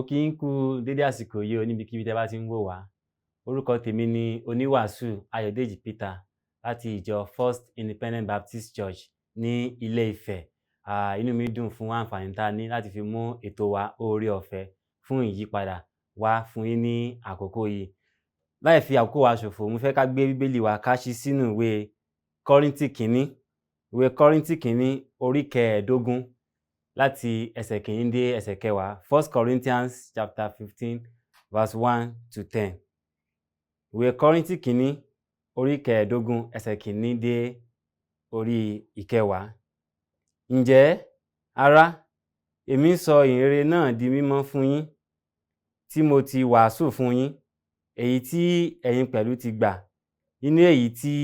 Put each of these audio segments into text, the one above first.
Kí yín kú dédé àsìkò yìí o níbikíbi tẹ́ bá ti ń wò wá. Orúkọ tèmi ni oníwàásù Ayọ̀dèjì Peter láti ìjọ First Independent Baptist Church ní Ilé Ifẹ̀. Inú mi dùn fún àǹfààní tá a ní láti fi mú ètò wa Oore Ọ̀fẹ́ fún Ìyípadà wá fún yín ní àkókò yìí. Láì fi àkókò wa ṣòfò, mo fẹ́ ká gbé Bíbélì wa ká ṣí sínú ìwé Kọ́ríńtì kìíní, ìwé Kọ́ríńtì kìíní orí 15 láti ẹsẹ̀ 1 dé ẹsẹ̀ 10. First Corinthians chapter 15 verse 1 to 10. Ìwé Kọ́ríńtì kìíní orí 15 ẹsẹ̀ 1 dé orí 10. Ǹjẹ́, ará, èmi ń sọ ìhìnrere náà di mímọ́ fún yín tí mo ti wàásù fún yín, èyí tí ẹ̀yin pẹ̀lú ti gbà, nínú èyí tí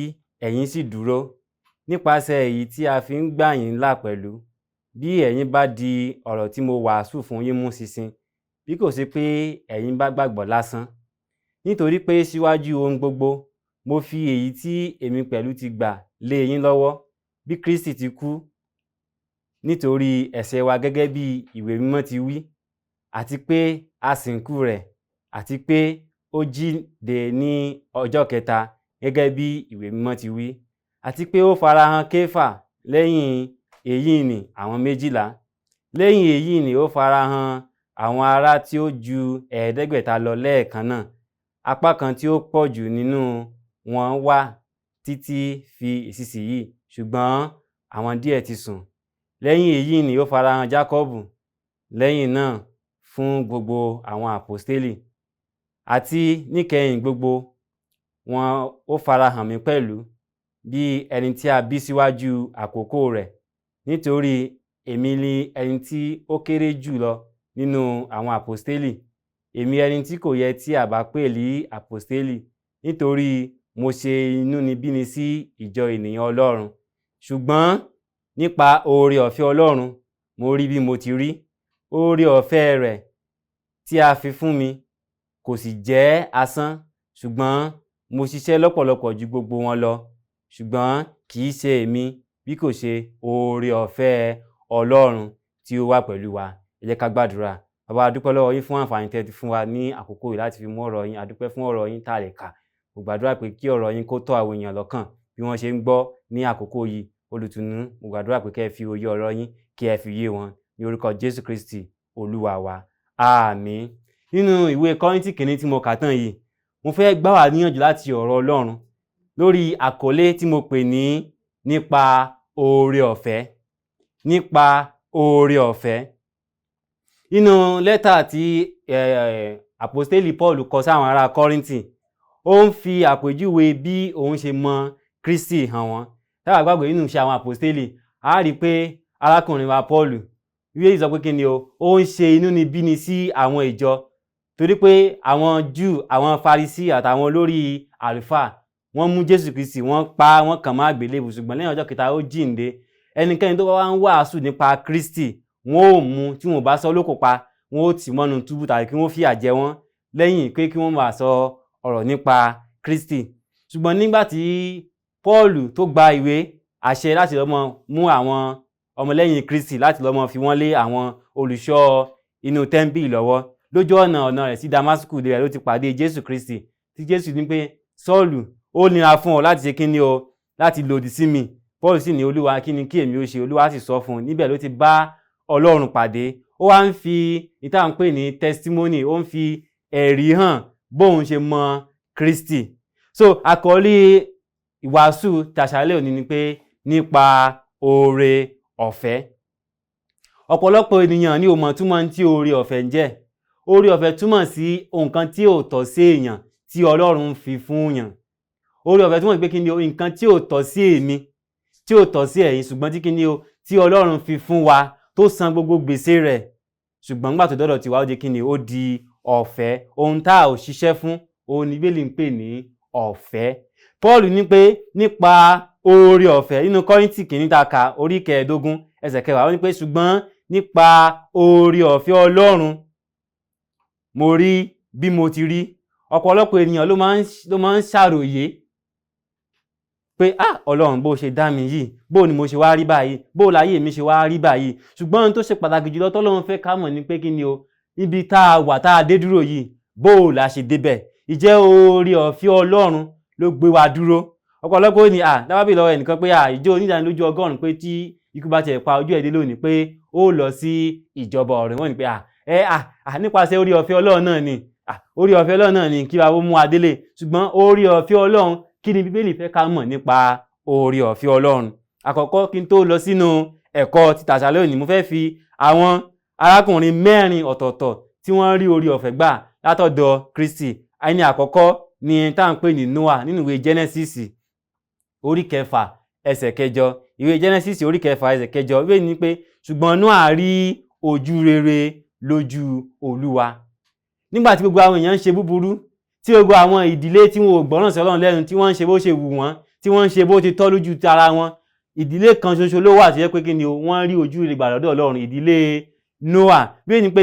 ẹ̀yin sì dúró, nípasẹ̀ èyí tí a fi ń gbà yín là pẹ̀lú, bí ẹ̀yin bá di ọ̀rọ̀ tí mo wàásù fún yín mú ṣinṣin, bí kò ṣe pé ẹ̀yin bá gbàgbọ́ lásán. Nítorí pé síwájú ohun gbogbo, mo fi èyí tí èmi pẹ̀lú ti gbà lé yín lọ́wọ́, bí Kristi ti kú nítorí ẹ̀ṣẹ̀ wa gẹ́gẹ́ bí ìwé mímọ́ ti wí, àti pé a sìnkú rẹ̀, àti pé ó jíǹde ní ọjọ́ kẹta gẹ́gẹ́ bí ìwé mímọ́ ti wí, àti pé ó farahàn Kéfà, lẹ́yìn èyí nì àwọn 12. Lẹ́yìn èyí nì ó farahàn àwọn ará tí ó ju 500 lọ lẹ́ẹ̀kan náà, apá kan tí ó pọ̀ jù nínú wọn wà títí fi ìsinsìnyí, ṣùgbọ́n àwọn díẹ̀ ti sùn. Lẹ́yìn èyí ni ó farahàn Jákọ́bù, lẹ́yìn náà fún gbogbo àwọn àpọ́stélì. Àti níkẹyìn gbogbo wọn ó farahàn mí pẹ̀lú bí ẹni tí a bí síwájú àkókò rẹ̀, nítorí èmi ni ẹni tí ó kéré jù lọ nínú àwọn àpọ́stélì, èmi ẹni tí kò yẹ tí à bá pè ní àpọ́stélì, nítorí mo ṣe inúnibíni sí ìjọ ènìyàn Ọlọ́run. Ṣùgbọ́n nípa oore ọ̀fẹ́ Ọlọ́run mo rí bí mo ti rí. Oore ọ̀fẹ́ rẹ̀ tí a fi fún mi kò sì jẹ́ asán, ṣùgbọ́n mo ṣiṣẹ́ lọ́pọ̀lọpọ̀ ju gbogbo wọn lọ, ṣùgbọ́n kì í ṣe èmi bí kò ṣe oore ọ̀fẹ́ Ọlọ́run tí ó wà pẹ̀lú wa. Ẹ jẹ́ ká gbàdúrà. Bàbá, a dúpẹ́ lọ́wọ́ yín fún àǹfààní tẹ́ ti fún wa ní àkókò yìí láti fi mú ọ̀rọ̀ yín. A dúpẹ́ fún ọ̀rọ̀ yín tá a lè kà. Mo gbàdúrà pé kí ọ̀rọ̀ yín kó tọ́ àwọn èèyàn lọ́kàn bí wọ́n ṣe ń gbọ́ ní àkókò yìí. Olùtùnú, mo gbàdúrà pé kẹ́ ẹ fi òye ọ̀rọ̀ yín kí ẹ fi yé wọn ní orúkọ Jésù Kristi Olúwa wa. Àmín. Nínú ìwé Kọ́ríńtì kìíní tí mo kà tán yìí, mo fẹ́ gbà wá níyànjú láti ọ̀rọ̀ Ọlọ́run lórí àkọlé tí mo pè ní nípa oore ọ̀fẹ́. Nípa oore ọ̀fẹ́. Nínú lẹ́tà tí àpọ́stélì Paul kọ sáwọn ará Kọ́ríńtì, ó ń fi àpèjúwe bí òun ṣe mọ Kristi hàn wọ́n. Tá bá gbàgbé nínú iṣẹ́ àwọn àpọ́stélì, a rí i pé arákùnrin wa Paul, Bíbélì sọ pé kí ni o, ó ń ṣe inúnibíni sí àwọn ìjọ, torí pé àwọn Júù, àwọn Farisí àtàwọn olórí àlùfáà, wọ́n mú Jésù Kristi, wọ́n pa á, wọ́n kàn mọ́ àgbélébùú, ṣùgbọ́n lẹ́yìn ọjọ́ kẹta ó jíǹde. Ẹnikẹ́ni tó bá wá ń wàásù nípa Kristi, wọ́n ó mú, tí wọn ò bá sọ lókò pa, wọ́n ó tì mọ́nú túbú tàbí kí wọ́n fìyà jẹ wọ́n lẹ́yìn pé kí wọ́n máa sọ ọ̀rọ̀ nípa Kristi. Ṣùgbọ́n nígbà tí Paul tó gba ìwé àṣẹ láti lọ mọ mú àwọn ọmọlẹ́yìn Kristi láti lọ mọ fi wọ́n lé àwọn olùṣọ́ inú tẹ́ḿpìlì lọ́wọ́, lójú ọ̀nà rẹ̀ sí Damasku rẹ̀ ló ti pàdé Jésù Kristi, tí Jésù ní pé, "Sọ́ọ̀lù, ó nira fún ọ láti ṣe kíni o, láti lòdì sí mi." Paul sì ní, "Olúwa, kí ni kí èmi ó ṣe?" Olúwa sì sọ fún un. Níbẹ̀ ló ti bá Ọlọ́run pàdé. Ó wá ń fi ìta ń pè ní testimony, ó ń fi ẹ̀rí hàn bóun ṣe mọ Kristi. So àkọlé ìwàásù tàṣálẹ́ òní ni pé nípa oore ọ̀fẹ́. Ọ̀pọ̀lọpọ̀ ènìyàn ní ò mọ̀ túmọ̀ tí oore ọ̀fẹ́ ń jẹ́. Oore ọ̀fẹ́ túmọ̀ sí nǹkan tí ò tọ́ sí èèyàn tí Ọlọ́run fi fún yàn. Oore ọ̀fẹ́ túmọ̀ sí pé kí ni o, nǹkan tí ò tọ́ sí èmi, tí ò tọ́ sí ẹ̀yin, ṣùgbọ́n tí kí ni o, tí Ọlọ́run fi fún wa, tó san gbogbo gbèsè rẹ̀, ṣùgbọ́n nígbà tó dọ́dọ̀ tiwa, ó di kí ni, ó di ọ̀fẹ́. Ohun tá a ò ṣiṣẹ́ fún, òun ni Bíbélì ń pè ní ọ̀fẹ́. Paul ní pé nípa oore ọ̀fẹ́, nínú Kọ́ríńtì kìíní tá a kà, orí 15 ẹsẹ̀ 10, ó ní pé ṣùgbọ́n nípa oore ọ̀fẹ́ Ọlọ́run mo rí bí mo ti rí. Ọ̀pọ̀lọpọ̀ ènìyàn ló máa ń ṣàròyé pé, "Ah, Ọlọ́run, bó ṣe dá mi yìí, bó ni mo ṣe wá rí báyìí? Bó láyé mi ṣe wá rí báyìí?" Ṣùgbọ́n ohun tó ṣe pàtàkì jùlọ tọ́lọ́run fẹ́ ká mọ̀ ni pé kí ni o Níbi tá a wà tá a dé dúró yìí, bó o la ṣe débẹ̀? Ìjẹ́ oore ọ̀fẹ́ Ọlọ́run ló gbé wa dúró? Ọ̀pọ̀lọpọ̀ ní à dábàbí lọ́wọ́ ẹnìkan pé à ìjọ onídàánilójú 100 pé tí ikú bá tiẹ̀ pa ojú ẹ̀ dé lónìí pé ó lọ sí ìjọba ọ̀run. Wọ́n ní pé à ẹ à nípasẹ̀ oore ọ̀fẹ́ Ọlọ́run náà ni, oore ọ̀fẹ́ Ọlọ́run náà ni kí wa ó mú adélé. Ṣùgbọ́n oore ọ̀fẹ́ Ọlọ́run, kí ni Bíbélì fẹ́ ká mọ̀ nípa oore ọ̀fẹ́ Ọlọ́run? Àkọ́kọ́, kí n tó lọ sínú ẹ̀kọ́ ti tàṣálẹ́ òní, mo fẹ́ fi àwọn arákùnrin mẹ́rin ọ̀tọ̀ọ̀tọ̀ tí wọ́n rí oore ọ̀fẹ́ gbà látọ̀dọ̀ Kristi. Ẹni àkọ́kọ́ ni tá à ń pè ní Noah nínú ìwé Genesis orí 6 ẹsẹ̀ 8. Ìwé Genesis orí 6 ẹsẹ̀ 8, ìwé ní pé ṣùgbọ́n Noah rí ojú rere lójú Olúwa. Nígbà tí gbogbo àwọn èèyàn ń ṣe búburú, tí gbogbo àwọn ìdílé tí wọn ò gbọ́ràn sí Ọlọ́run lẹ́nu, tí wọ́n ń ṣe bó ṣe wù wọ́n, tí wọ́n ń ṣe bó ti tọ́ lójú tara wọn, ìdílé kan ṣoṣo ló wà tó yẹ pé kí ni o, wọ́n rí ojú rere gbà lọ́dọ̀ Ọlọ́run, ìdílé Noah. Bí ẹni pé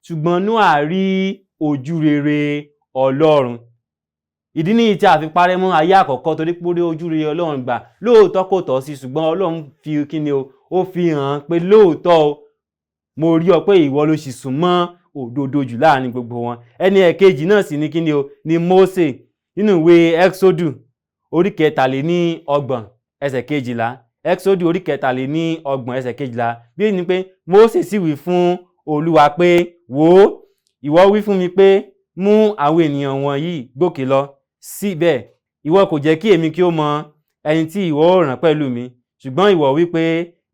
ṣùgbọ́n Noah rí ojú rere Ọlọ́run. Ìdí nìyí tí a fi parẹ́ mọ́ ayé àkọ́kọ́, torí pé ó rí ojú rere Ọlọ́run gbà. Lóòótọ́ kò tọ́ sí, ṣùgbọ́n Ọlọ́run fi kí ni o, ó fi hàn pé lóòótọ́ o, mo rí ọ pé ìwọ ló sì sún mọ́ òdodo jù láàrin gbogbo wọn. Ẹni ẹ̀kejì náà sì ni kí ni o, ni Mósè nínú ìwé Ẹ́xódù orí 33 ẹsẹ̀ 12. Ẹ́xódù orí 33 ẹsẹ̀ 12, bí ní pé Mósè sì wí fún Olúwa pé, wò ó, ìwọ wí fún mi pé mú àwọn ènìyàn wọ̀nyí gòkè lọ, síbẹ̀ ìwọ kò jẹ́ kí èmi kí ó mọ ẹni tí ìwọ ó rán pẹ̀lú mi. Ṣùgbọ́n ìwọ wí pé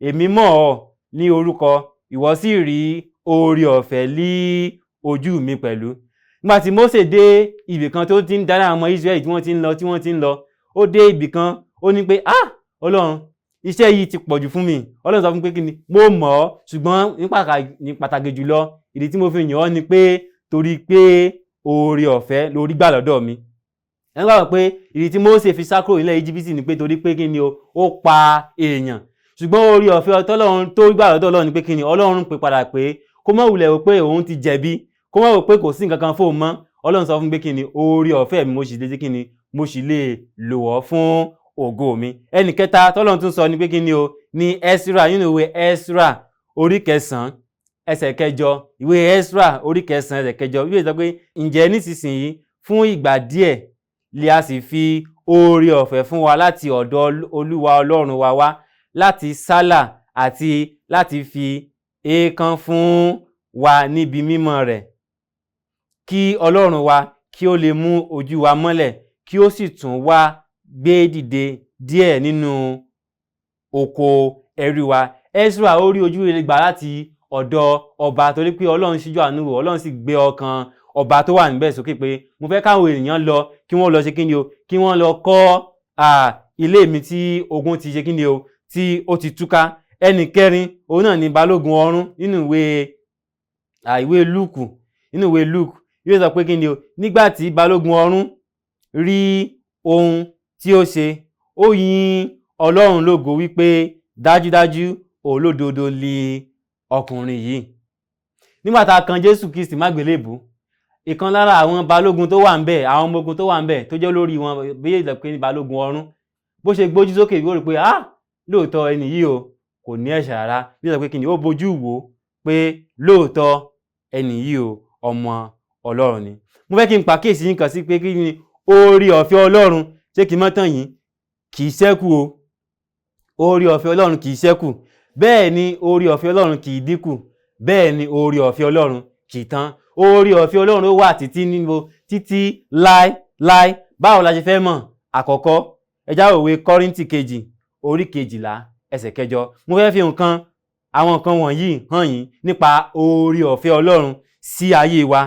èmi mọ̀ ọ́ ní orúkọ, ìwọ sì rí oore ọ̀fẹ́ lí ojú mi pẹ̀lú. Nígbà tí Mósè dé ibì kan tó ti ń darí àwọn ọmọ Ísírẹ́lì tí wọ́n ti ń lọ tí wọ́n ti ń lọ, ó dé ibì kan, ó ní pé ah, Ọlọ́run, iṣẹ́ yìí ti pọ̀jù fún mi. Ọlọ́run sọ fún pé kí ni, mo mọ̀ ọ́, ṣùgbọ́n ní pàtàkì jùlọ ìdí tí mo fi yàn ọ́ ni pé torí pé oore ọ̀fẹ́ lórí gbà lọ́dọ̀ mi. Ẹ gbàgbọ́ pé ìdí tí Mósè fi sá kúrò nílẹ̀ Íjíbítì ni pé torí pé kí ni o, ó pa èèyàn. Ṣùgbọ́n oore ọ̀fẹ́ Ọlọ́run tó gbà lọ́dọ̀ Ọlọ́run ni pé kí ni, Ọlọ́run pè padà pé kó má wulẹ̀ wò pé òun ti jẹ̀bi, kó má wò pé kò sí nǹkan kan fóun mọ́. Ọlọ́run sọ fún pé kí ni, oore ọ̀fẹ́ mi mo sì lè ṣe kí ni, mo sì lè lò ọ́ fún ògo mi. Ẹnì kẹta tọ́lọ́run tún sọ ni pé kí ni o, ní Ẹ́sírà nínú ìwé Ẹ́sírà orí 9 ẹsẹ̀ 8. Ìwé Ẹ́sírà orí 9 ẹsẹ̀ 8, Bíbélì sọ pé ǹjẹ́ nísinsìnyí fún ìgbà díẹ̀ lè a sì fi oore ọ̀fẹ́ fún wa láti ọ̀dọ̀ Olúwa Ọlọ́run wa wá láti sálà àti láti fi èèkàn fún wa níbi mímọ́ rẹ̀, kí Ọlọ́run wa kí ó lè mú ojú wa mọ́lẹ̀, kí ó sì tún wá gbé dìde díẹ̀ nínú oko ẹrú wa. Ẹ́sírà ó rí ojú rere gbà láti ọ̀dọ̀ ọba torí pé Ọlọ́run ṣíjú àánú wò, Ọlọ́run sì gbé ọkàn ọba tó wà níbẹ̀ sókè pé mo fẹ́ káwọn èèyàn lọ, kí wọ́n lọ ṣe kí ni o, kí wọ́n lọ kọ́ ilé mi tí ogun ti ṣe kí ni o, tí ó ti túká. Ẹnì kẹrin òun náà ni balógun ọ̀rún nínú ìwé Lúùkù. Nínú ìwé Lúùkù yóò sọ pé kí ni o, nígbà tí balógun ọ̀rún rí ohun tí ó ṣe, ó yin Ọlọ́run lógo wípé dájúdájú olódodo ni ọkùnrin yìí. Nígbà tá a kan Jésù Kristi mágbélébùú, ìkan lára àwọn balógun tó wà ńbẹ̀, àwọn ọmọ ogun tó wà ńbẹ̀ tó jẹ́ olórí wọn, bí èyí pé ní balógun ọ̀rún, bó ṣe gbójú sókè ó rí pé ah, lóòótọ́ ẹni yìí o kò ní ẹ̀ṣẹ̀ rárá. Bí ó sọ pé kí ni, ó bojú wò pé lóòótọ́ ẹni yìí o, ọmọ Ọlọ́run ni. Mo fẹ́ kí n pàkíyèsí yín kan sí pé kí ni, oore ọ̀fẹ́ Ọlọ́run, ṣé kí n mọ́ tàn yín, kì í ṣẹ́kù o. Oore ọ̀fẹ́ Ọlọ́run kì í ṣẹ́kù, bẹ́ẹ̀ ni oore ọ̀fẹ́ Ọlọ́run kì í dínkù, bẹ́ẹ̀ ni oore ọ̀fẹ́ Ọlọ́run kì í tán. Oore ọ̀fẹ́ Ọlọ́run ó wà títí níbo, títí láé láé. Báwo la ṣe fẹ́ mọ̀? Àkọ́kọ́, ẹ já òwe Kọ́ríńtì kejì orí 12 ẹsẹ̀ 8. Mo fẹ́ fi nǹkan àwọn nǹkan wọ̀nyí hàn yín nípa oore ọ̀fẹ́ Ọlọ́run sí ayé wa.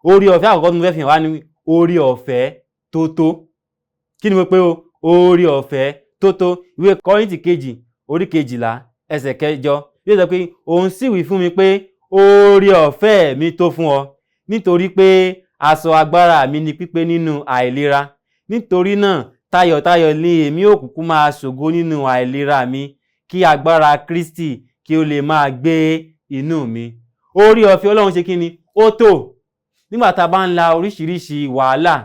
Oore ọ̀fẹ́ àkọ́kọ́ tí mo fẹ́ fi hàn wá ní oore ọ̀fẹ́ tó tó. Kí ni mo pè o? Oore ọ̀fẹ́ tó tó. Ìwé Kọ́ríńtì kejì orí 12 ẹsẹ̀ 8 yóò sọ pé òun sì wí fún mi pé oore ọ̀fẹ́ mi tó fún ọ, nítorí pé aṣọ agbára mi ni pípé nínú àìlera. Nítorí náà tayọ̀tayọ̀ ni èmi ó kúkú máa ṣògo nínú àìlera mi, kí agbára Kristi kí ó lè máa gbé inú mi. Oore ọ̀fẹ́ Ọlọ́run ṣe kí ni, ó tó. Nígbà tá a bá ń la oríṣiríṣi wàhálà,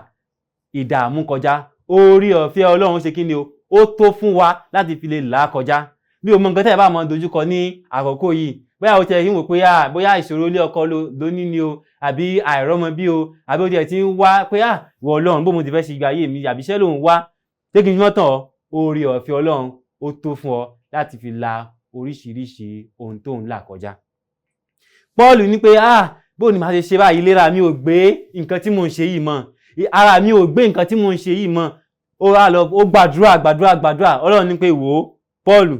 ìdààmú kọjá, oore ọ̀fẹ́ Ọlọ́run ṣe kí ni o, ó tó fún wa láti fi lè là á kọjá. Mi ò mọ nǹkan tẹ́ ẹ bá máa dojúkọ ní àkókò yìí. Bóyá o tiẹ̀ ń wò pé bóyá ìṣòro ilé ọkọ ló ní ni o, àbí àìrọ́mọ bí o, àbí o tiẹ̀ ti ń wá pé à wọ Ọlọ́run bó mo ti fẹ́ ṣe ìgbé ayé mi, àbí iṣẹ́ ló ń wá, ṣé kí n mọ́ tàn ọ́, oore ọ̀fẹ́ Ọlọ́run ó tó fún ọ láti fi la oríṣiríṣi ohun tó ń là kọjá. Pọ́ọ̀lù ní pé ah bó ni màá ṣe ṣe báyìí, ìlera mi ò gbé nǹkan tí mò ń ṣe yìí mọ́, ara mi ò gbé nǹkan tí mò ń ṣe yìí mọ́. Ó wá lọ, ó gbàdúrà gbàdúrà gbàdúrà. Ọlọ́run ní pé wò ó Pọ́ọ̀lù,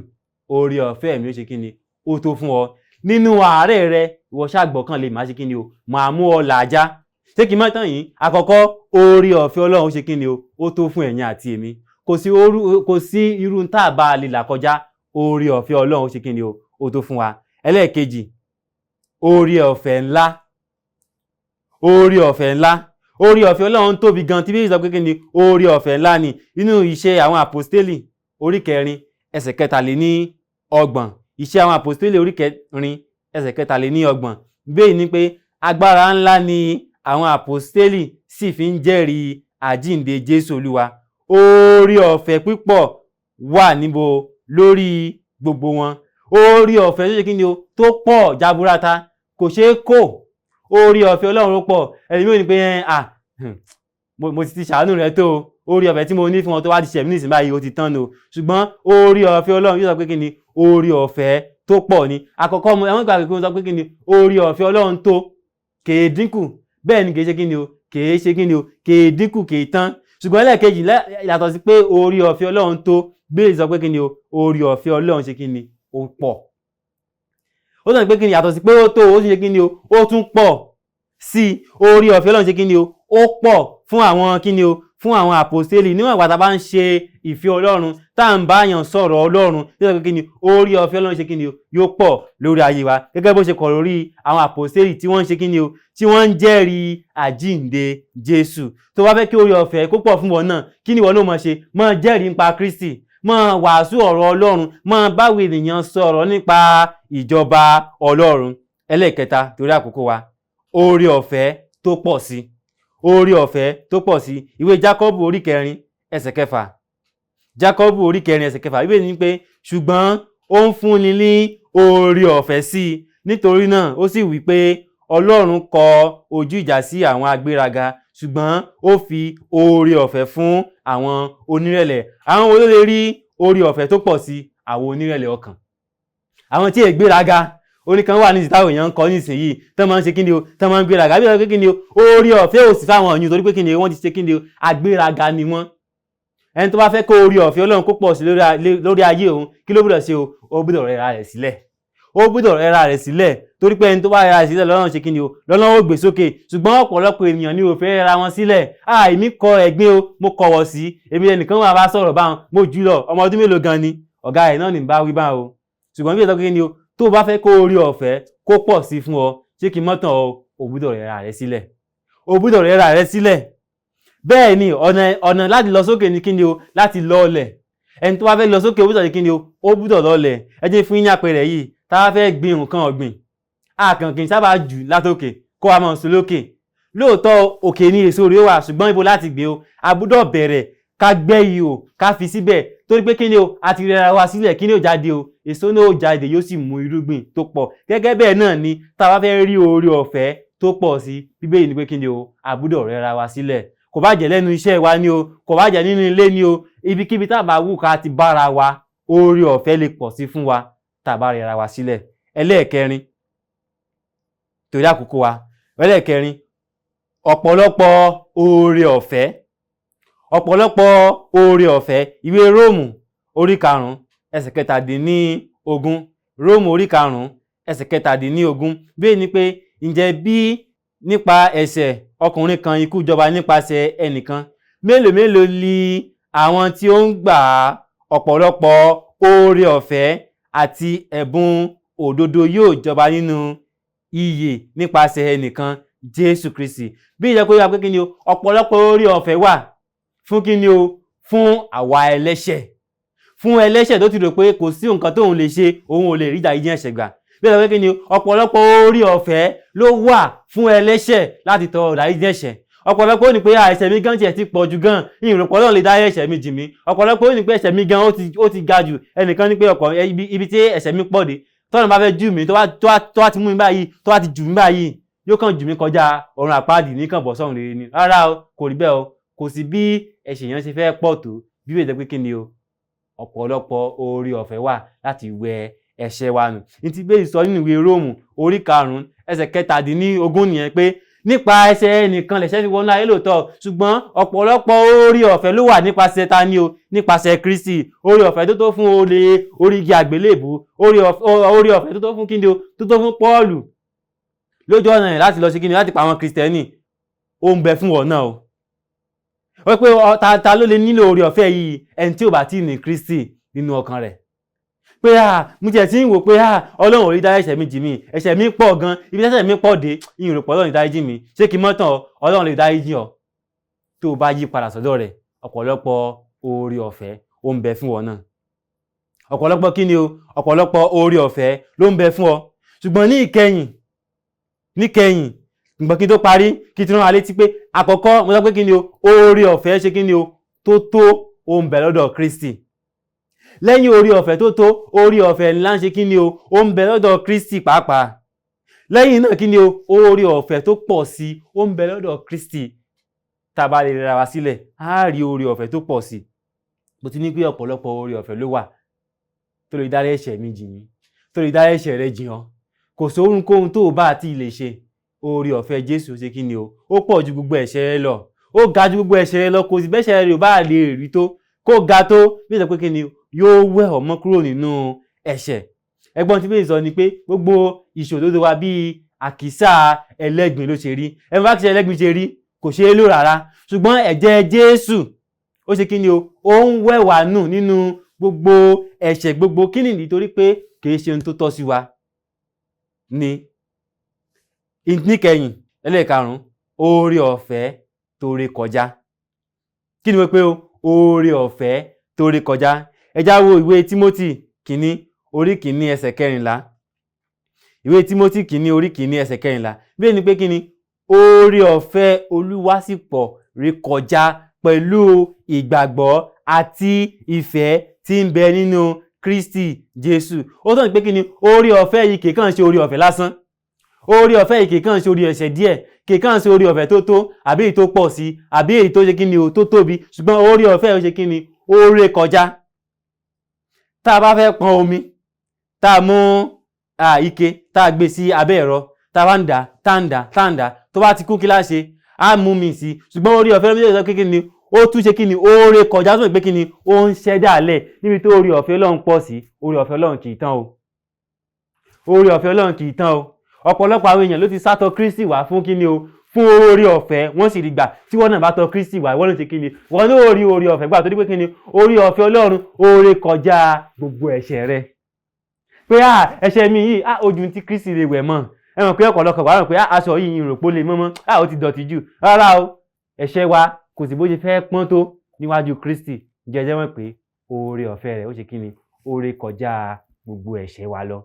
oore ọ̀fẹ́ mi ó ṣe kí ni, ó tó fún ọ nínú àárẹ̀ rẹ, ìwọ ṣáà gbọ́kàn lé, màá ṣe kí ni o, màá mú ọ làájá. Ṣé kí n má tàn yín? Àkọ́kọ́, oore ọ̀fẹ́ Ọlọ́run ó ṣe kí ni o, ó tó fún ẹ̀yin àti èmi. Kò sí irú tá a bá lè là kọjá, oore ọ̀fẹ́ Ọlọ́run ó ṣe kí ni o, ó tó fún wa. Ẹlẹ́ẹ̀kejì, oore ọ̀fẹ́ ńlá, oore ọ̀fẹ́ ńlá, oore ọ̀fẹ́ Ọlọ́run tóbi gan, tí Bíbélì sọ pé kí ni, oore ọ̀fẹ́ ńlá ni. Inú Iṣẹ́ àwọn Àpọ́stélì orí 4 ẹsẹ̀ 33, Iṣẹ́ àwọn Àpọ́stélì orí 4 ẹsẹ̀ 33, bẹ́ẹ̀ ni pé agbára ńlá ni àwọn àpọ́stélì sì fi ń jẹ́rìí àjíǹde Jésù Olúwa. Oore ọ̀fẹ́ pípọ̀ wà níbo lórí gbogbo wọn. Oore ọ̀fẹ́ tó ṣe kí ni o, tó pọ̀ jaburata, kò ṣeé kó. Oore ọ̀fẹ́ Ọlọ́run ó pọ̀. Ẹlòmíì ò ní pé mo ti ṣàánú rẹ tó o, oore ọ̀fẹ́ tí mo ní fún ọ tó wá ti ṣẹ̀mí nísìnyí báyìí ó ti tán o. Ṣùgbọ́n oore ọ̀fẹ́ Ọlọ́run yóò sọ pé kí ni, oore ọ̀fẹ́ tó pọ̀ ni. Àkọ́kọ́, ẹ̀wọ̀n gbàgbé pé mo sọ pé kí ni, oore ọ̀fẹ́ Ọlọ́run tó kèé dínkù, bẹ́ẹ̀ ni kèé ṣe kí ni o, kèé ṣe kí ni o, kèé dínkù, kèé tán. Ṣùgbọ́n ẹlẹ́ẹ̀kejì, yàtọ̀ sí pé oore ọ̀fẹ́ Ọlọ́run tó, Bíbélì sọ pé kí ni o, oore ọ̀fẹ́ Ọlọ́run ṣe kí ni, ó pọ̀. Ó sọ pé kí ni, yàtọ̀ sí pé ó tó, ó sì ṣe kí ni o, ó tún pọ̀ sí i. Oore ọ̀fẹ́ Ọlọ́run ṣe kí ni o, ó pọ̀ fún àwọn kí ni o, fún àwọn àpòstélì. Níwọ̀n ìgbà tá a bá ń ṣe ìfẹ́ Ọlọ́run, tá à ń bá yàn sọ̀rọ̀ Ọlọ́run, tí ó sọ pé kí ni, oore ọ̀fẹ́ Ọlọ́run ṣe kí ni o, yóò pọ̀ lórí ayé wa, gẹ́gẹ́ bó ṣe kọ̀ lórí àwọn àpòstélì tí wọ́n ń ṣe kí ni o, tí wọ́n ń jẹ́rìí àjíǹde Jésù. Tó bá fẹ́ kí oore ọ̀fẹ́ kó pọ̀ fún wọn náà, kí ni ìwọ náà máa ṣe? Máa jẹ́rìí nípa Kristi, máa wàásù ọ̀rọ̀ Ọlọ́run, máa báwo ènìyàn sọ̀rọ̀ nípa ìjọba Ọlọ́run. Ẹlẹ́ẹ̀kẹta, torí àkókò wa, oore ọ̀fẹ́ tó pọ̀ sí, oore ọ̀fẹ́ tó pọ̀ sí. Ìwé Jákọ́bù orí 4 ẹsẹ̀ 6, Jákọ́bù orí 4 ẹsẹ̀ 6, ìwé ní pé ṣùgbọ́n ó ń fúnni ní oore ọ̀fẹ́ sí i, nítorí náà ó sì wí pé Ọlọ́run kọ ojú ìjà sí àwọn agbéraga, ṣùgbọ́n ó fi oore ọ̀fẹ́ fún àwọn onírẹ̀lẹ̀. Àwọn wo ló lè rí oore ọ̀fẹ́ tó pọ̀ sí? Àwọn onírẹ̀lẹ̀ ọkàn, àwọn tí ègbéraga. Orin kan wà ní ìtàwọn èèyàn ń kọ nísìnyìí tán máa ń ṣe kí ni o, tán máa ń gbéraga. Bí wọ́n ṣe kí ni o, oore ọ̀fẹ́ ò sí fáwọn ọ̀yún, torí pé kí ni o, wọ́n ti ṣe kí ni o, agbéraga ni wọ́n. Ẹni tó bá fẹ́ kó oore ọ̀fẹ́ Ọlọ́run kó pọ̀ sí lórí ayé òun, kí ló gbọ́dọ̀ ṣe o? Ó gbọ́dọ̀ rẹra rẹ̀ sílẹ̀, ó gbọ́dọ̀ rẹra rẹ̀ sílẹ̀, torí pé ẹni tó bá rẹra rẹ̀ sílẹ̀ lọ́lọ́run ṣe kí ni o, lọ́lọ́run ó gbé sókè. Ṣùgbọ́n ọ̀pọ̀lọpọ̀ ènìyàn ni ò fẹ́ rẹra wọn sílẹ̀. Èmi kọ ẹ̀gbin o, mo kọ̀wọ̀ sí, èmi ẹnìkan wà bá sọ̀rọ̀ báwọn, mo jù lọ, ọmọ ọdún mélòó gan ni, ọ̀gá ẹ̀ náà ní bá wí báwọn o. Ṣùgbọ́n bí ìtọ́jú kí ni o, tó o bá fẹ́ kó oore ọ̀fẹ́ kó pọ̀ sí fún ọ, ṣé kí n mọ́tàn ọ, o gbọ́dọ̀ rẹra rẹ sílẹ̀, o gbọ́dọ̀ rẹra rẹ sílẹ̀. Bẹ́ẹ̀ ni ọ̀nà láti lọ sókè ni kí ni o, láti lọ ọlẹ̀. Ẹni tó bá fẹ́ lọ sókè, ó gbọ́dọ̀ ṣe kí ni o, ó gbọ́dọ̀ lọ ọlẹ̀. Ẹ jẹ́ fún yín ní àpẹẹrẹ yìí. Tá a fẹ́ gbin nǹkan ọ̀gbìn, a kàn kì í sábà jù látòkè kó wa máa sọ lókè. Lóòótọ́ òkè ni èso rẹ̀ wà, ṣùgbọ́n ibo láti gbé o, a gbọ́dọ̀ bẹ̀rẹ̀ ká gbẹ́ ihò ká fi síbẹ̀, torí pé kí ni o, a ti rẹra wa sílẹ̀, kí ni ó jáde o, èso náà ó jáde, yóò sì mú irúgbìn tó pọ̀. Gẹ́gẹ́ bẹ́ẹ̀ náà ni tá a bá fẹ́ rí oore ọ̀fẹ́ tó pọ̀ sí, Bíbélì ní pé kí ni o, a gbọ́dọ̀ rẹra wa sílẹ̀. Kò bá jẹ́ lẹ́nu iṣẹ́ wa ni o, kò bá jẹ́ nínú ilé ni o, ibikíbi tá a bá wù ká ti bára wa, oore ọ̀fẹ́ lè pọ̀ sí fún wa tá a bá rẹra wa sílẹ̀. Ẹlẹ́ẹ̀kẹrin, torí àkókò wa, ẹlẹ́ẹ̀kẹrin, ọ̀pọ̀lọpọ̀ oore ọ̀fẹ́, ọ̀pọ̀lọpọ̀ oore ọ̀fẹ́. Ìwé Róòmù orí 5 ẹsẹ̀ 17, Róòmù orí 5 ẹsẹ̀ 17, bẹ́ẹ̀ ni pé ǹjẹ́ bí nípa ẹ̀ṣẹ̀ ọkùnrin kan ikú jọba nípasẹ̀ ẹnìkan, mélòó mélòó li àwọn tí ó ń gbà ọ̀pọ̀lọpọ̀ oore ọ̀fẹ́ àti ẹ̀bùn òdodo yóò jọba nínú ìyè nípasẹ̀ ẹnìkan, Jésù Kristi. Bí ìjẹ́ kó yá pé kí ni o, ọ̀pọ̀lọpọ̀ oore ọ̀fẹ́ wà fún kí ni o, fún àwa ẹlẹ́ṣẹ̀, fún ẹlẹ́ṣẹ̀ tó ti rò pé kò sí nǹkan tóun lè ṣe, òun ò lè rí ìdáríjì ẹ̀ṣẹ̀ gbà. Bí ìjẹ́ pé kí ni o, ọ̀pọ̀lọpọ̀ oore ọ̀fẹ́ ló wà fún ẹlẹ́ṣẹ̀ láti tọrọ ìdáríjì ẹ̀ṣẹ̀. Ọ̀pọ̀lọpọ̀ ó ní pé ẹ̀ṣẹ̀ mi gan tiẹ̀ ti pọ̀ jù gan, ìròpọ̀ Ọlọ́run lè dá ẹ̀ṣẹ̀ mi jì mí. Ọ̀pọ̀lọpọ̀ ó ní pé ẹ̀ṣẹ̀ mi gan ó ti ga jù. Ẹnìkan ní pé ọ̀pọ̀ ibi tí ẹ̀ṣẹ̀ mi pọ̀ dé, tọ́nà bá fẹ́ jù mí, tó bá ti mú mi báyìí, tó bá ti jù mí báyìí, Yóò kàn jù mí kọjá ọ̀run àpáàdì ní kàn bọ́ sọ́run rere ni. Rárá o, kò rí bẹ́ẹ̀ o. Kò sí bí ẹ̀ṣẹ̀ yẹn ṣe fẹ́ pọ̀ tó, Bíbélì jẹ́ pé kí ni o, ọ̀pọ̀lọpọ̀ oore ọ̀fẹ́ wà láti wẹ ẹ̀ṣẹ̀ wa nù. Ní ti Bíbélì sọ nínú ìwé Róòmù orí 5 ẹsẹ̀ 17 nìyẹn, pé nípa ẹ̀ṣẹ̀ ẹnìkan lẹ̀ṣẹ̀ fi wọnú ayé lóòótọ́, ṣùgbọ́n ọ̀pọ̀lọpọ̀ oore ọ̀fẹ́ ló wà nípasẹ̀ ta ni o, nípasẹ̀ Kristi. Oore ọ̀fẹ́ tó tó fún olè orí igi àgbélébù, oore ọ̀fẹ́ tó tó fún kíni o, tó tó fún Pọ́ọ̀lù lójú ọ̀nà rẹ̀ láti lọ sí kíni, láti pa àwọn Kristẹni, ó ń bẹ fún wọn náà o. Wọ́n pé ta ló lè nílò oore ọ̀fẹ́ yìí? Ẹni tí ò bá tí ì ní Kristi nínú ọkàn rẹ̀. Pé mo tiẹ̀ ti ń wò pé Ọlọ́run ò rí dárí ẹ̀ṣẹ̀ mi jì mí, ẹ̀ṣẹ̀ mi pọ̀ gan, ibi tẹ́ṣẹ̀ mi pọ̀ dé, ìyìn rò pọ̀ Ọlọ́run dárí jì mí. Ṣé kí n mọ́ tán ọ? Ọlọ́run lè dárí jì ọ́ tó o bá yí padà sọ́dọ̀ rẹ̀. Ọ̀pọ̀lọpọ̀ oore ọ̀fẹ́ ó ń bẹ fún ọ náà. Ọ̀pọ̀lọpọ̀ kí ni o, ọ̀pọ̀lọpọ̀ oore ọ̀fẹ́ ló ń bẹ fún ọ. Ṣùgbọ́n ní ìkẹyìn, ǹgbọ́n kí n tó parí, kí n tí rán wa létí pé àkọ́kọ́ mo sọ pé kí ni o, oore ọ̀fẹ́ ṣe kí ni o, tó tó ó ń bẹ lọ́dọ̀ Kristi. Lẹ́yìn oore ọ̀fẹ́ tó tó, oore ọ̀fẹ́ ńlá ń ṣe kí ni o, ó ń bẹ lọ́dọ̀ Kristi pàápàá. Lẹ́yìn náà kí ni o, oore ọ̀fẹ́ tó pọ̀ sí ó ń bẹ lọ́dọ̀ Kristi. Tá a bá lè rẹra wa sílẹ̀, á rí oore ọ̀fẹ́ tó pọ̀ sí. Mo ti ní pé ọ̀pọ̀lọpọ̀ oore ọ̀fẹ́ ló wà tó lè dárí ẹ̀ṣẹ̀ mi jì mí, tó lè dárí ẹ̀ṣẹ̀ rẹ jì ọ́. Kò sóhunkóhun tó o bá ti lè ṣe, oore ọ̀fẹ́ Jésù ṣe kí ni o, ó pọ̀ ju gbogbo ẹ̀ṣẹ̀ rẹ lọ, ó ga ju gbogbo ẹ̀ṣẹ̀ rẹ lọ. Kò sí bẹ́ṣẹ̀ rẹ ò bá lè rí tó, kó ga tó, bí ó sọ pé kí ni, yóò wẹ̀ ọ́ mọ́ kúrò nínú ẹ̀ṣẹ̀. Ẹgbọ́n tí Bíbélì sọ ni pé gbogbo ìṣòdodo wa bíi àkísà ẹlẹ́gbin ló ṣe rí. Ẹ bá àkísà ẹlẹ́gbin ṣe rí, kò ṣe é lò rárá. Ṣùgbọ́n ẹ̀jẹ̀ Jésù ó ṣe kí ni o, ó ń wẹ̀ wá nù nínú gbogbo ẹ̀ṣẹ̀ gbogbo. Kí nìdí? Torí pé kì í ṣe ohun tó tọ́ sí wa ni. Níkẹyìn, ẹlẹ́ẹ̀karùn-ún, oore ọ̀fẹ́ tó ré kọjá. Kí ni mo pé o? Oore ọ̀fẹ́ tó ré kọjá. Ẹ já wo ìwé Tímótì kìíní orí 1 ẹsẹ̀ 14. Ìwé Tímótì kìíní orí 1 ẹsẹ̀ 14. Bẹ́ẹ̀ ni pé kí ni, oore ọ̀fẹ́ Olúwa sì pọ̀ ré kọjá pẹ̀lú ìgbàgbọ́ àti ìfẹ́ tí ń bẹ nínú Kristi Jésù. Ó tọ́ ni pé kí ni, oore ọ̀fẹ́ yìí kì í kàn ṣe oore ọ̀fẹ́ lásán. Oore ọ̀fẹ́ yìí kì í kàn ṣe oore ẹ̀ṣẹ̀ díẹ̀, kì í kàn ṣe oore ọ̀fẹ́ tó tó àbí èyí tó pọ̀ sí àbí èyí tó ṣe kí ni o, tó tóbi. Ṣùgbọ́n oore ọ̀fẹ́ ó ṣe kí ni, ó ré kọjá. Tá a bá fẹ́ pọn omi, tá a mú ike, tá a gbé sí abẹ́ ẹ̀rọ, tá a bá ń dà, tá ń dà, tá ń dà, tó bá ti kún kí lá ṣe, á mú mi sí. Ṣùgbọ́n oore ọ̀fẹ́ ló ń sọ pé kí ni, ó tún ṣe kí ni, ó ré kọjá, tó ń pé kí ni, ó ń ṣẹ́dá lẹ̀ níbi tó oore ọ̀fẹ́ Ọlọ́run pọ̀ sí. Oore ọ̀fẹ́ Ọlọ́run kì í tán o. Oore ọ̀fẹ́ Ọlọ́run kì í tán o. Ọ̀pọ̀lọpọ̀ àwọn èèyàn ló ti sátọ̀ Kristi wá fún kí ni o, fún oore ọ̀fẹ́, wọ́n sì rí gbà. Tí wọ́n náà bá tọ̀ Kristi wá, wọ́n ló ṣe kí ni, wọ́n náà rí oore ọ̀fẹ́ gbà, torí pé kí ni, oore ọ̀fẹ́ Ọlọ́run ó ré kọjá gbogbo ẹ̀ṣẹ̀ rẹ. Pé ẹ̀ṣẹ̀ mi yìí, ojú tí Kristi lè wẹ̀ mọ́. Ẹ mọ̀ pé ọ̀pọ̀lọpọ̀ wà rò pé aṣọ yìí ìròpó lè mọ́mọ́, ó ti dọ̀tí jù. Rárá o, ẹ̀ṣẹ̀ wa kò sí bó ṣe fẹ́ pọ́n tó níwájú Kristi. Jẹ́jẹ́ mọ̀ pé oore ọ̀fẹ́ rẹ̀ ó ṣe kí ni, ó ré kọjá gbogbo ẹ̀ṣẹ̀ wa lọ.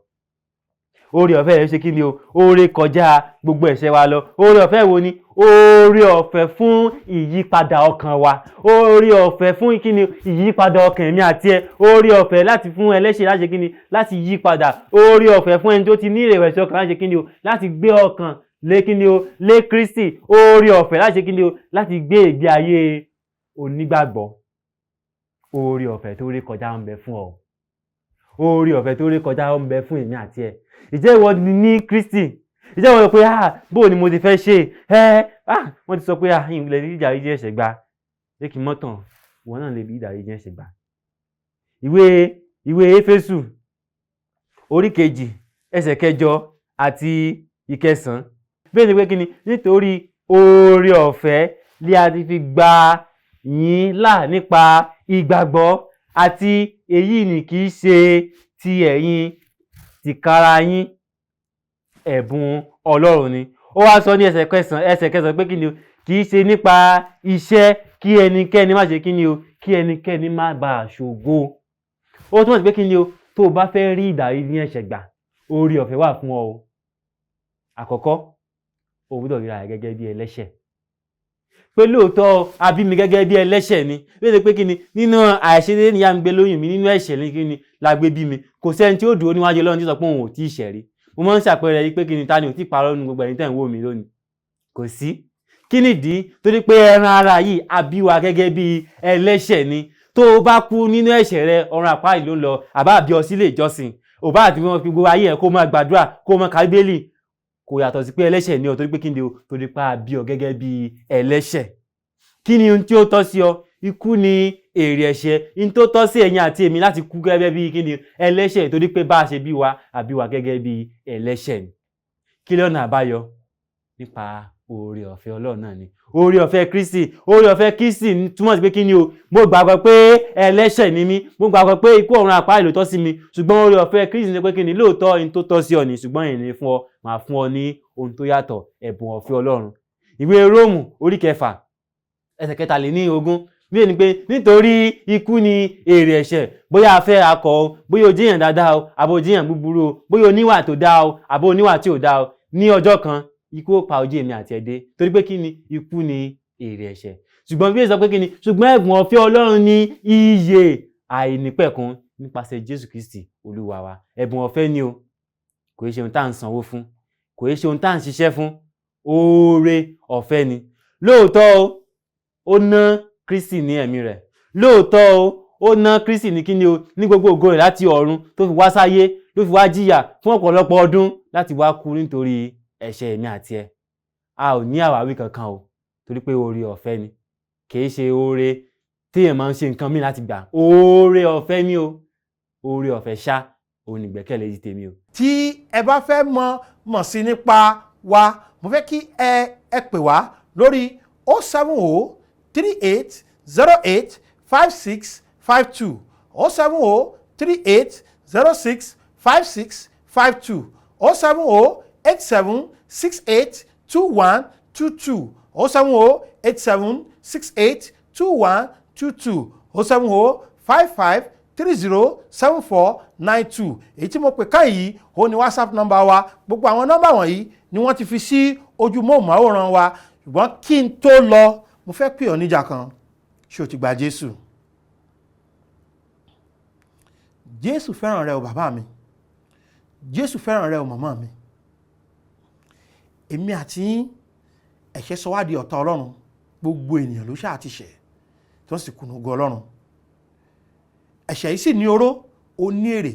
Oore ọ̀fẹ́ rẹ̀ ṣe kí ni o, ó ré kọjá gbogbo ẹ̀ṣẹ̀ wa lọ. Oore ọ̀fẹ́ wo ni? Oore ọ̀fẹ́ fún ìyípadà ọkàn wa. Oore ọ̀fẹ́ fún kí ni, ìyípadà ọkàn èmi àti ẹ. Oore ọ̀fẹ́ láti fún ẹlẹ́ṣẹ̀ láti ṣe kí ni, láti yí padà. Oore ọ̀fẹ́ fún ẹni tó ti ní ìrẹ̀wẹ̀sì ọkàn láti ṣe kí ni o, láti gbé ọkàn lé kí ni o, lé Kristi. Oore ọ̀fẹ́ láti ṣe kí ni o, láti gbé ìgbé ayé onígbàgbọ́. Oore ọ̀fẹ́ tó ré kọjá ń bẹ fún ọ. Oore ọ̀fẹ́ tó ré kọjá ń bẹ fún èmi àti ẹ. Ǹjẹ́ ìwọ ní Kristi? Ǹjẹ́ ìwọ sọ pé bó ni mo ti fẹ́ ṣe? Wọ́n ti sọ pé ìlẹ̀ rí ìdáríjì ẹ̀ṣẹ̀ gbà. Jẹ́ kí n mọ́ tàn, ìwọ náà lè rí ìdáríjì ẹ̀ṣẹ̀ gbà. Ìwé Éfésù orí 2 ẹsẹ̀ 8 àti 9. Bẹ́ẹ̀ ni pé kí ni, nítorí oore ọ̀fẹ́ li a ti fi gbà yín là nípa ìgbàgbọ́, àti èyí ni kì í ṣe ti ẹ̀yin tìkára yín, ẹ̀bùn Ọlọ́run ni. Ó wá sọ ní ẹsẹ̀ 9 pé kí ni o, kì í ṣe nípa iṣẹ́ kí ẹnikẹ́ni má ṣe kí ni o, kí ẹnikẹ́ni má bàa ṣògo. Ó túmọ̀ sí pé kí ni o, tó o bá fẹ́ rí ìdáríjì ẹ̀ṣẹ̀ gbà, oore ọ̀fẹ́ wà fún ọ o. Àkọ́kọ́, o gbọ́dọ̀ ríra rẹ gẹ́gẹ́ bí ẹlẹ́ṣẹ̀. Pé lóòótọ́ a bí mi gẹ́gẹ́ bí ẹlẹ́ṣẹ̀ ni. Bí ó ṣe pé kí ni, nínú àìṣedéédé ni ìyá mi gbé lóyún mi, nínú ẹ̀ṣẹ̀ ni kí ni la gbé bí mi. Kò sẹ́ni tí ó dúró níwájú Ọlọ́run tí ó sọ pé òun ò tí ì ṣẹ̀ rí. Mo máa ń ṣàpẹẹrẹ yìí pé kí ni, ta ni ò tí ì parọ́ nínú gbogbo ẹ̀yin tẹ́ ń wò mí lónìí? Kò sí. Kí nìdí? Torí pé ẹran ara yìí, a bí wa gẹ́gẹ́ bí ẹlẹ́ṣẹ̀ ni. Tó o bá kú nínú ẹ̀ṣẹ̀ rẹ, ọ̀run àpáàdì ló ń lọ. Àbá àbí ọ sílé ìjọsìn, ò bá àti wọn fi gbogbo ayé ẹ̀ kó máa gbàdúrà, kó máa ka Bíbélì, kò yàtọ̀ sí pé ẹlẹ́ṣẹ̀ ni ọ. Torí pé kí ni o? Torí pé a bí ọ gẹ́gẹ́ bí ẹlẹ́ṣẹ̀. Kí ni ohun tí ó tọ́ sí ọ? Ikú ni èrè ẹ̀ṣẹ̀. Ohun tó tọ́ sí ẹ̀yin àti èmi láti kú gẹ́gẹ́ bí kí ni? Ẹlẹ́ṣẹ̀. Torí pé bá a ṣe bí wa, a bí wa gẹ́gẹ́ bí ẹlẹ́ṣẹ̀ ni. Kí lọ́nà àbáyọ? Nípa oore ọ̀fẹ́ Ọlọ́run náà ni, oore ọ̀fẹ́ Kristi. Oore ọ̀fẹ́ Kristi túmọ̀ sí pé kí ni o? Mo gbàgbọ́ pé ẹlẹ́ṣẹ̀ ni mí, mo gbàgbọ́ pé ikú ọ̀run àpáàdì ló tọ́ sí mi, ṣùgbọ́n oore ọ̀fẹ́ Kristi ni pé kí ni? Lóòótọ́, ohun tó tọ́ sí ọ ni, ṣùgbọ́n ìní fún ọ, màá fún ọ ní ohun tó yàtọ̀, ẹ̀bùn ọ̀fẹ́ Ọlọ́run. Ìwé Róòmù orí 6 ẹsẹ̀ 23 bí ẹni pé nítorí ikú ni èrè ẹ̀ṣẹ̀. Bóyá a fẹ́ akọ o, bóyá o jíyàn dáadáa o, àbó o jíyàn búburú o, bóyá o níwà tó dáa o, àbó o níwà tí ò dáa o, ní ọjọ́ kan ikú ó pa ojú èmi àti ẹ̀ dé. Torí pé kí ni? Ikú ni èrè ẹ̀ṣẹ̀. Ṣùgbọ́n bí èso pé kí ni? Ṣùgbọ́n ẹ̀bùn ọ̀fẹ́ Ọlọ́run ní ìyè àìnípẹ̀kun nípasẹ̀ Jésù Kristi Olúwa wa. Ẹ̀bùn ọ̀fẹ́ ni o. Kò í ṣe ohun tá à ń sanwó fún, kò í ṣe ohun tá à ń ṣiṣẹ́ fún, oore ọ̀fẹ́ ni. Lóòótọ́ o, ó ná Kristi ní ẹ̀mí rẹ̀. Lóòótọ́ o, ó ná Kristi ní kíni o, ní gbogbo ògo rẹ̀ láti ọ̀run tó fi wá sáyé, ló fi wá jìyà fún ọ̀pọ̀lọpọ̀ ọdún láti wá kú nítorí ẹ̀ṣẹ̀ èmi àti ẹ. A ò ní àwáwí kankan o, torí pé oore ọ̀fẹ́ ni. Kì í ṣe oore téèyàn máa ń ṣe nǹkan míì láti gbà. Oore ọ̀fẹ́ ni o, oore ọ̀fẹ́ ṣá òun ní ìgbẹ́kẹ̀lé ti tèmi o. Tí ẹ bá fẹ́ mọ̀ sí nípa wa, mo fẹ́ kí ẹ pè wá lórí 07038085652, 07038065652, 07087682122, 07087682122, 07055307492. Èyí tí mo pè ká yìí, ó ní WhatsApp nọ́mbà wa. Gbogbo àwọn nọ́mbà wọ̀nyí ni wọ́n ti fi sí ojú móhùnmáwòrán wa. Ṣùgbọ́n kí n tó lọ, mo fẹ́ pè ọ́ níjà kan. Ṣé o ti gba Jésù? Jésù fẹ́ràn rẹ o, bàbá mi. Jésù fẹ́ràn rẹ o, màmá mi. Èmi àti yín, ẹ̀ṣẹ̀ sọ wá di ọ̀tá Ọlọ́run. Gbogbo ènìyàn ló ṣáà ti ṣẹ̀, tí wọ́n sì kùnà ògo Ọlọ́run. Ẹ̀ṣẹ̀ yìí sì ní oró, ó ní èrè.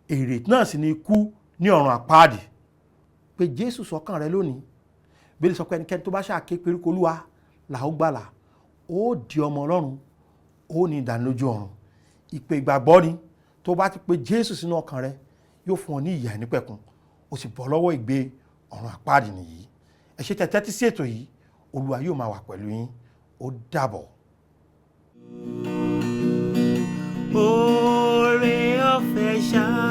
Èrè náà sì ní ikú ní ọ̀run àpáàdì. Pé Jésù sọ́kàn rẹ lónìí. Bíbélì sọ pé ẹnikẹ́ni tó bá ṣáà ké pe orúkọ Olúwa là ó gbàlà. Ó di ọmọ Ọlọ́run, ó ní ìdánilójú ọ̀run. Ìpè ìgbàgbọ́ ni. Tó bá ti pe Jésù sínú ọkàn rẹ, yóò fún ọ ní ìyè àìnípẹ̀kun, ó sì bọ́ lọ́wọ́ ìgbé ọ̀run àpáàdì nìyí. Ẹ ṣé tẹ́ tẹ́tí sí ètò yìí. Olúwa yóò máa wà pẹ̀lú yín. Ó dàbọ̀. Oore ọ̀fẹ́ ṣá.